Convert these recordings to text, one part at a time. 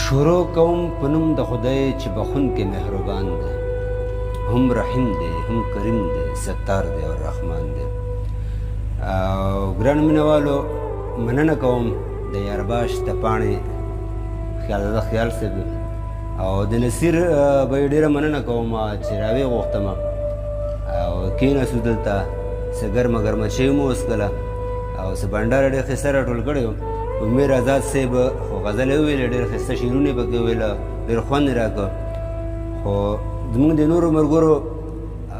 شروع کوم په نوم د خدای چې بخښونکی مهربان دی، هم رحیم دی، هم کریم دی، ستار دی او رحمان دی. او ګران مینوالو، مننه کوم د یارباش د پاڼې خیال خیال صاحب او د نصیر به ډېره مننه کوم چې راویې غوښتم او کېناستو دلته، څه ګرمه ګرمه چای مو وڅښله او څه بنډاره ډېر ښایسته راټول کړی و. امیر آزاد صاحب خو غزلې وویلې، ډېر ښایسته شعرونه یې پکې وویل، ډېر خوند یې راکړ. خو زموږ د نورو ملګرو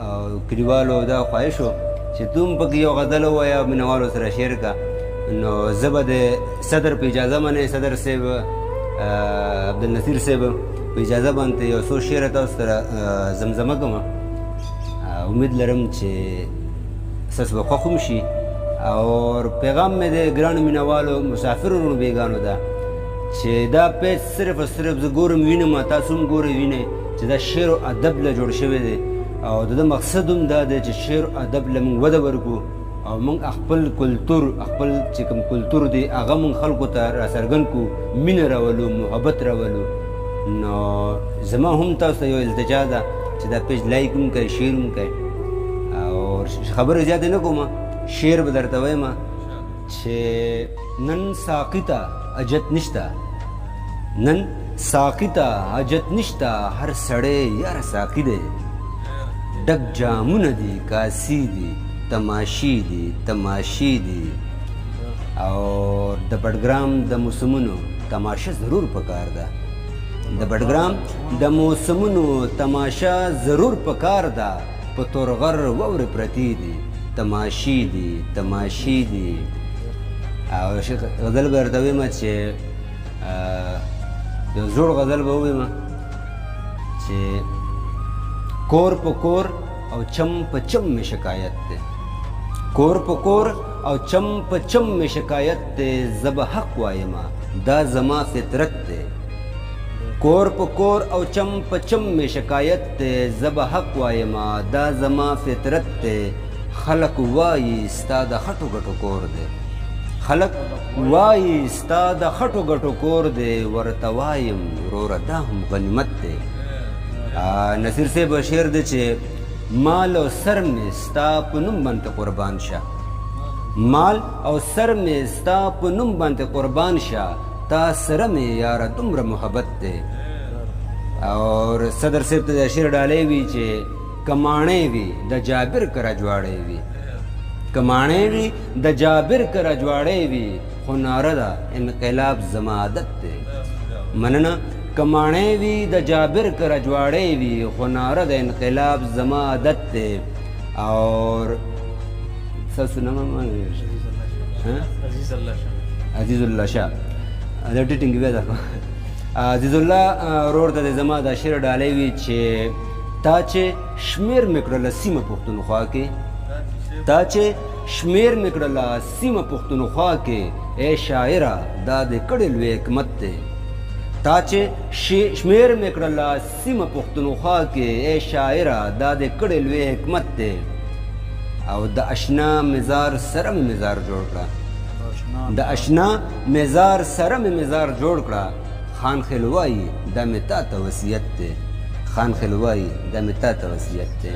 او کلیوالو دا خواهش و چې ته هم پکې یو غزل ووایه، مینهوالو سره شعر کړه. نو زه به د صدر په اجازه باندې، صدر صاحب عبدالنصیر صاحب په اجازه باندې یو څو شعره تاسو سره زمزمه کوم. امید لرم چې ستاسو به خوښ هم شي. او پیغام مې د ګرانو مینهوالو مسافرو وروڼو بیګانو ده چې دا پیج صرف او صرف زه ګورم وینم، تاسو هم ګورئ وینئ چې دا شعر او ادب له جوړ شوی دی، او د ده مقصد هم دا دی چې شعر او ادب له موږ وده ورکړو او موږ خپل کلتور، خپل چې کوم کلتور دی هغه موږ خلکو ته راڅرګند کړو، مینه راولو، محبت راولو. نو زما هم تاسو ته یو التجا ده چې دا پیج لایک هم کړئ، شیر هم کړئ. او خبرې زیاتې نه کوم، شعر به درته وایم چې نن ساقي ته حاجت نشته، نن ساقي ته حاجت نشته، هر سړی یار ساقي دی، ډک جامونه دي، کاسي دي، تماشې دي، تماشې دي. او د بډګرام د موسمونو تماشه ضرور پکار ده، د بډګرام د موسمونو تماشه ضرور پکار ده، په تورغر واورې پرتې دي، تماشې دي، تماشې دي. او شیخ غزل به درته وایم چې یو زوړ غزل به ووایم چې کور په کور او چم په چم مې شکایت دی، کور په کور او چم په چم مې شکایت دی، زه به حق وایم دا زما فطرت دی، کور په کور او چم په چم مې شکایت دی، زه به حق وایم دا زما فطرت دی، خلک وایي ستا د خټو ګټو کور دی، خلک وایي ستا د خټو ګټو کور دی، ورته وایم وروره دا هم غنیمت دی. نصیر صاحب شعر دی چې مال او سر مې ستا په نوم باندې قربان شه، مال او سر مې ستا په نوم باندې قربان شه، تا سره مې یاره دومره محبت دی. او صدر صاحب ته د شعر ډالۍ وي چې کماڼې وي د جابر کره جواړې وي، کماڼې وي د جابر کره جواړې وي، خو ناره ده انقلاب زما عادت دی. مننه. کماڼې وي د جابر کره جواړې وي، خو ناره د انقلاب زما عادت دی. اور ستاسو نوم عزیز الله شاه. عزیز الله شاه، د ټیټینګ بیا ده. عزیز الله ورور ته زما د شعر ډالۍ وي چې تا چې شمیر مې کړله سیمه پښتونخوا کې، تا چې شمیر مې کړله سیمه پښتونخوا کې، ای شاعره دا دې کړی لوی حکمت دی، تا چې شمیر مې کړله سیمه پښتونخوا کې، ای شاعره دا دې کړی لوی حکمت دی. او د اشنا مزار سره مې مزار جوړ کړه، د اشنا مزار سره مې مزار جوړ کړه، خان خیل وایي دا مې تا ته وصیت دی، خان خیل وایي دا مې تا ته وصیت دی.